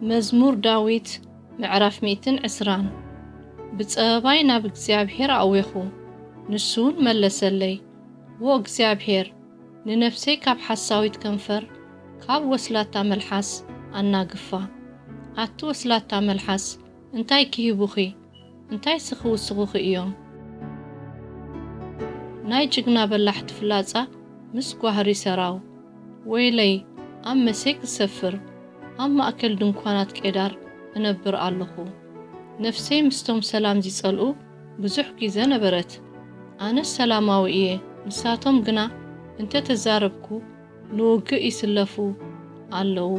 መዝሙር ዳዊት ምዕራፍ ሚእትን ዕስራን። ብጸበባይ ናብ እግዚኣብሔር ኣእዌኹ፣ ንሱ እውን መለሰለይ። ዎ እግዚኣብሔር፣ ንነፍሰይ ካብ ሓሳዊት ከንፈር፣ ካብ ወስላታ መልሓስ ኣናግፋ። ኣቲ ወስላታ መልሓስ፣ እንታይ ክሂቡኺ? እንታይስ ክውስኹኺ እዮም? ናይ ጅግና በላሕቲ ፍላጻ ምስ ጓህሪ ሰራው። ወይለይ፣ ኣብ መሴክ ዝሰፍር፣ ኣብ ማእከል ድንኳናት ቄዳር እነብር ኣለኹ። ነፍሰይ ምስቶም ሰላም ዚጸልኡ ብዙሕ ግዜ ነበረት። ኣነስ ሰላማዊ እየ፣ ንሳቶም ግና እንተ ተዛረብኩ፣ ንውግእ ይስለፉ ኣለዉ።